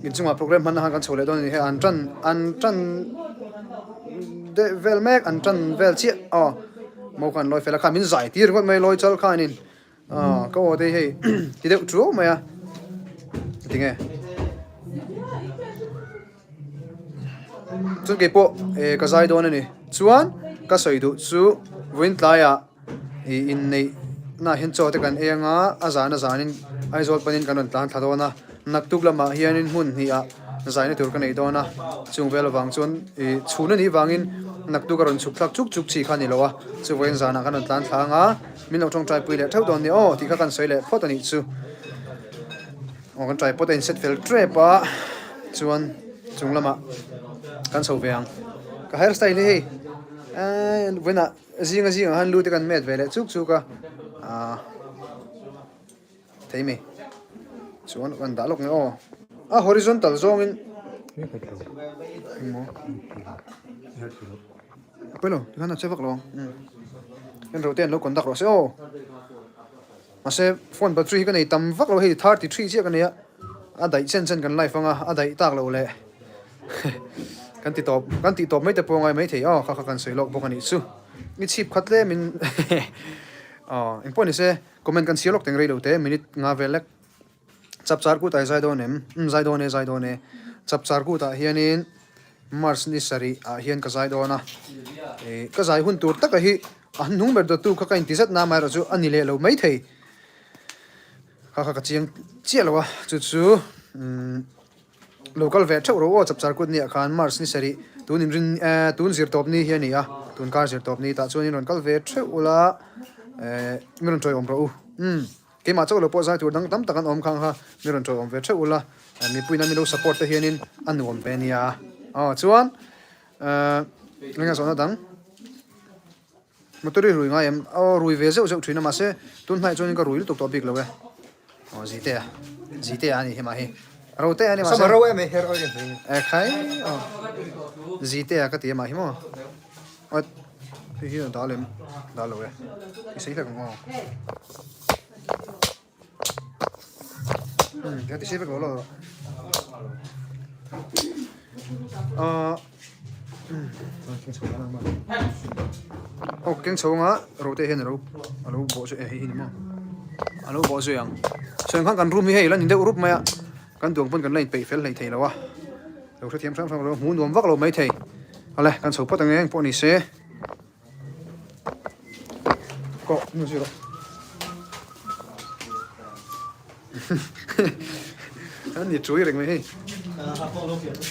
Inchungah program hman na khan kan chho leh dawn a ni. Hei an tan an tan deuh vel mek an tan vel chiah aw mo kha an lawi fel a kha min zai tir ringawt mai lawi chal khanin aw ka aw te hi hei ti deuh tuau mai a tinge chuan keipawh eh ka zai dawn a ni chuan ka sawi duh chu vawiin tlaiah. Ih inneih na hian chaw te kan ei anga a zan a zanin Aizawl panin kan rawn tlan thla dawn a naktuk lamah hianin hmun hnih ah zaina tur ka nei dawn a chung vel avang chuan ih chhun anih vangin naktuk a rawn chhuk thlak chuk chuk chi kha a ni lo a chuvawiin zanah kan rawn tlan thla anga min lo tawngtai pui leh theuh dawn nia aw tih kha kan sawi leh phawt a nih chu aw kan tripod a in set fel tep a chuan chung lamah kan chho ve ang ka hair style hi hei eee vawiinah. Zinga zingah khan lu te kan met ve leh chuk chuk a, aaa thei mai chuan kan dah lawk nge aw a horizontal zawngin engmaw pawilo tikhan a che vak lo ang umm ro te an lo conduct rawh se aw mahse phone battery hi ka nei tam vak lo hei 33 chiah ka nei a a daih chen chen kan live anga a daih tak loh leh. Kan ti tawp kan tih tawp mai te pawh a ngai maithei aw kha kha kan sawi lawk bawk a nih chu i chhip khat tlem in aw engpawh ni se comment kan chhiar lawk teng rei lo te minute nga vel lek chap char kut ah i zai dawn em umm zai dawn e zai dawn e chap char kut ah hianin march ni sarih ah hian ka zai dawn a ih ka zai hun tur taka hi a hnung ber dawttu kha ka inti zet na amaherawh chu a ni leh lo maithei kha kha ka chiang chiah lo a chu chu umm. Lo kal ve theuh ro aw chapchar kut nia khan March ni sarih tun in rin eh tun zir tawp ni hi a ni a tun kar zir tawp ni tah chuan in rawn kal ve theuh ula eh mi rawn tawiawm rawh u umm keimah chauh lo pawh zai tur dang tam tak an awm khang kha mi rawn tawiawm ve theuh ula mipuiin a mi lo support te hianin a nuam ve nia aw chuan eh eng a zawhna dang Motor i rui ngai em? Aw rui ve zeuh zeuh thin a mahse tun hnaih chuanin ka rui lutuk tawh bik lo e. Aw Zitea Zitea a nih hi mah hi. Rotea a ni mahse. Sama ro em e her oil em. E khai aw Zitea ka ti a mah hi maw. Aw hei hi a dal em? Dal lo e. I sei hlek ang aw. Umm ka ti sei vek lo lo. Aw keng chho anga rote hian alo alo bawh zui e hei hi ni maw alo bawh zui ang sawi ang khan kan room hi hei la ni deuh rup mai a kan duang pawn kan la inpeih fel hlei thei lo a lo hrethiam hrang hrang lo hmuh nuam vak lo maithei awle kan chho phawt ang eng pawh ni se. Kawh nu zir rawh. An ni chui reng mai hei.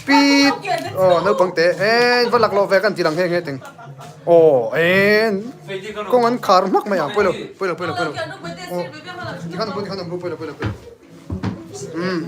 Pit. Oh naupang te en va lak lo ve kan ti lang nghe nghe teng. Oh en kawng an khar hmak mai a pawilo pawilo pawilo pawilo. Oh tikhan pawh tikhan awm ru pawilo pawilo pawilo. Umm.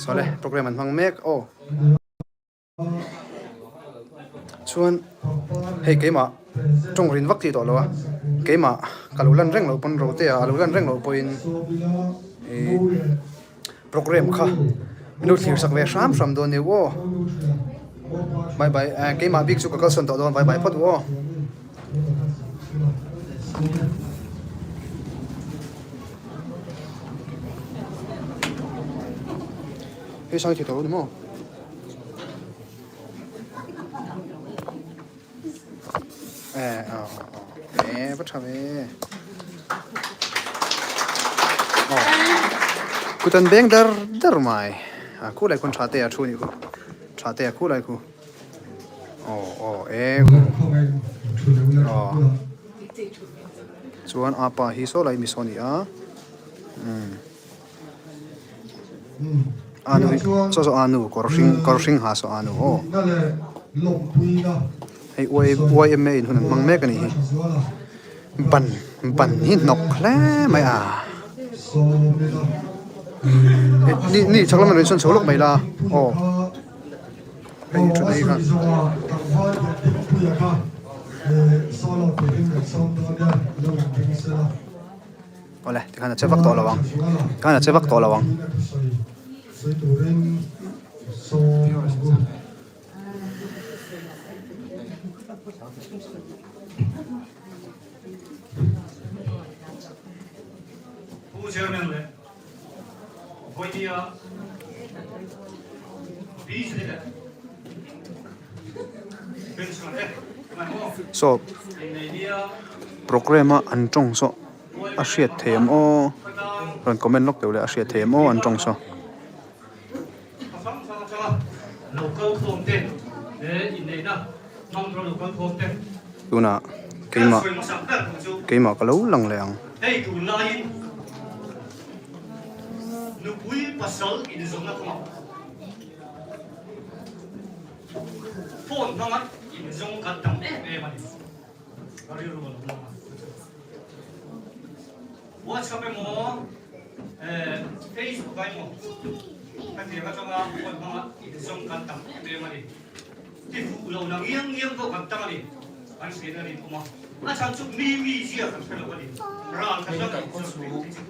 Sawle program an hmang mek aw chuan hei keimah tawng rin vak tih tawh lo a keimah ka lo lan reng loh pawn rote ah a lo lan reng loh pawhin ih. Program kha min lo thlir sak ve hram hram dawn nia aw. Bye bye eh keimah bik chu ka kalsawn tawh dawn bye bye phawt u aw. Hei sang thei tawh lo ni maw? Eh aw eh va tha ve aw kut an beng dar dar mai a khu lai khuan tha te a thu anih khu tha te a khu lai khu aw aw eh aw chuan a pa hi saw lai mi saw a ni a umm Anu hi saw saw anu kawr hring kawr hring ha saw anu aw hei Y YMA in hun an hmang mek a nih hi ban ban hi hnawk hle mai a ni ni chhak lamah rawn sawn chho lawk mai la aw hei thut na hi khan. Awle, tikhan a che vak tawh lo ang. Tikhan a che vak tawh lo ang. Saw programme a an tawng saw a hriat thei em aw rawn comment lawk deuh leh a hriat thei em aw an tawng saw. Tunah keimah keimah ka lo lang leh ang. Phone hmanga inzawng kan tam em em a ni. Ka rilru a lo lang a. WhatsApp emaw, Facebook ah emaw ka tir atanga phone hmanga inzawng kan tam em em a ni. Ti fuh lo na ngiang ngiang pawh kan tam a ni. Kan hriat a rinawm a. A chhan chu mi mi zia kan hre lo a ni. Ral khat laka inzawng theih hi chu.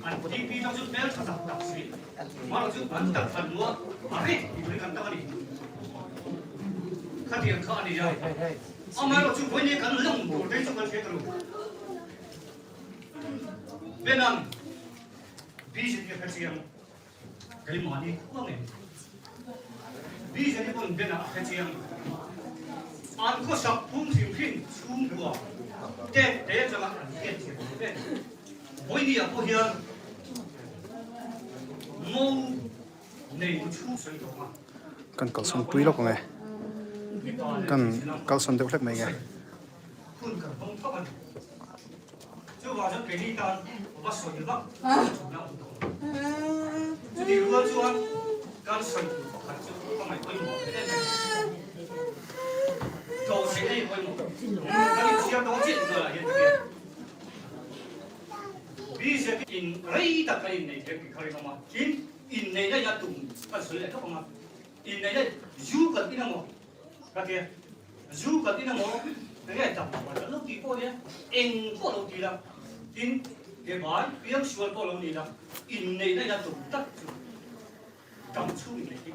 An TP tang chu hmel tha tak tak si. Hmar chu an tak khat lua a ri tih ri kan tak a ni. Khatiang kha a ni a. Amaherawh chu vawiin hi kan lang tur te chu kan hre ta lo. Benang BJP a hrechiang keimahni khua ngei. BJP pawn Bena a hrechiang. An khawsak phung hrim hrim chhungkua tet te atanga an hriatthiam ve ve. Vawinia pawh hian ngo nei tu chhung sawi tawh a. Kan kalsawn pui lawk ang e. Kan kalsawn deuh hlek mai nge. Hun kan hmang thawk a ni. Chuvang chuan keini tan va sawi vak thutna awm tawh lo. Chutih rual chuan kan sawi tur pakhat chu ka ngaih pawimawh hle em em. Dawhtheihna hi pawimawh. Kan inchhiar dawn chiah tih tualah hian ka hria. Bjp in rei tak kan innei thei tih kha rinawm a, tin inneihna in a tum kan sawi leh tawp ang a, inneihna zu kan in amaw ka tia, zu kan in amaw enge dam kan lo tih pawh nia, eng pawh lo ti la, tin ke bai piang sual pawh lo ni la, inneihna in a tum tak chu dam chhung inneih hi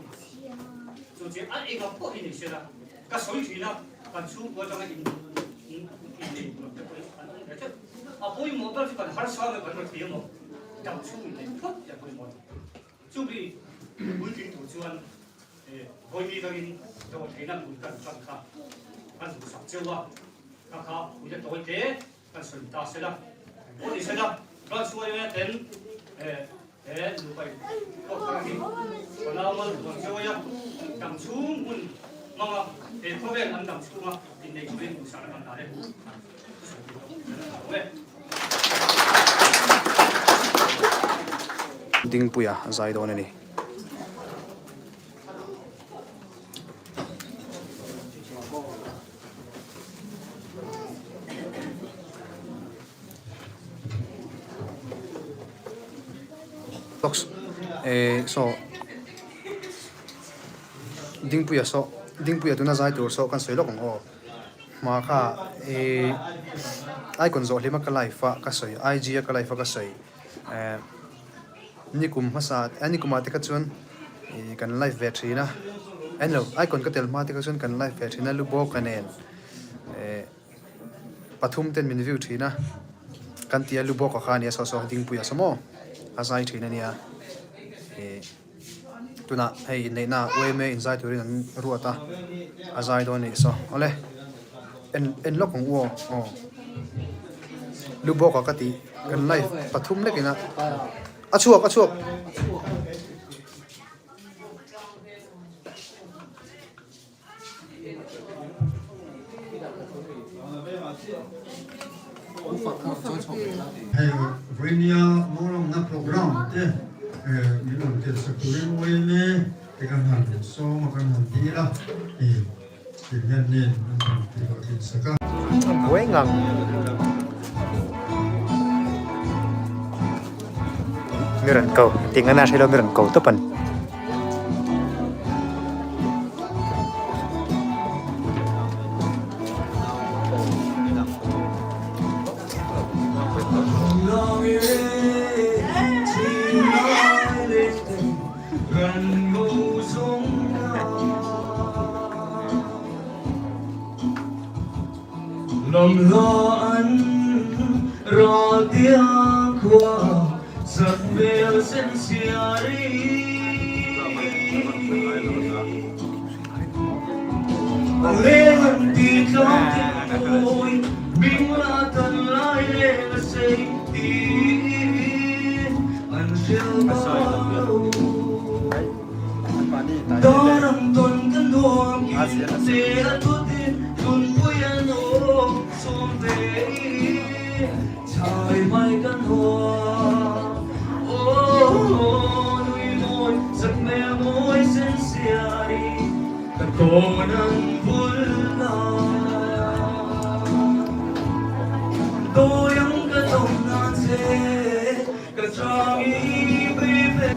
chu che a enga pawh hi ni se la, ka sawi thin a, kan chhungkua atanga in inneih tur te pawh hi an awm ve teuh. A pawimawh ber chu kan harsa nge kan rawn ti emaw dam chhung inneih phawt hi a pawimawh a ni. Chumi puitling tur chuan vawi dangin dawhtheihna bul kan tan kha kan duhsak cheu a, kha kha puite tawi te kan sawi ta se la, pawh ni se la, Ralchhuaia ten He nupai pawh thar hi Palau mal tuan chawi a, dam chhung hun hmanga he khawvel an dam chhunga inneih turin duhsakna kan dah e. Dingpuia zai dawn a ni. Box eh saw Dingpuia saw Dingpuia tuna zai tur saw kan sawi lawk ang aw hma kha eh icon zawh hlima ka live a ka sawi IG a ka live a ka sawi eh nikum hmasa eh nikum ah te kha chuan ih kan live ve thin a enlo icon ka tel hma te kha chuan kan live ve thin a lubawka nen eh. Pathum ten min view thin a, kan tia lu bawk a kha ania saw saw dingpui a saw maw a zai thin ania ih tunah hei inneihna uaime inzai turin an ruat a a zai dawn anih saw awle en en lawk ang u aw aw lu bawk a ka tih kan live pathum lek ina a chhuak a chhuak. Hei vawinia Mawlawmna program te min rawn tel sak turin uaime te kan han sawm a kan han dil a, tin hian nen an rawn ti hlawhtlin sak a. Buai ngang. Mi rawn ko ting a na hre lo mi rawn ko tawp a ni. Kam hla an ral tiang khua sak hmel sen siari. A leng an ti tlang tin mawi hming la tan lai leng a sei tiin an hrel bang lo. Dar ang tawn ka nuam kin che a thutin hlunpui an awm sawm ve i chhai mai ka nuam Aw nui mawi zak hmel mawi sen siari ka tawn ang bul la Dawi ang ka tawn nan che ka chang i pui ve.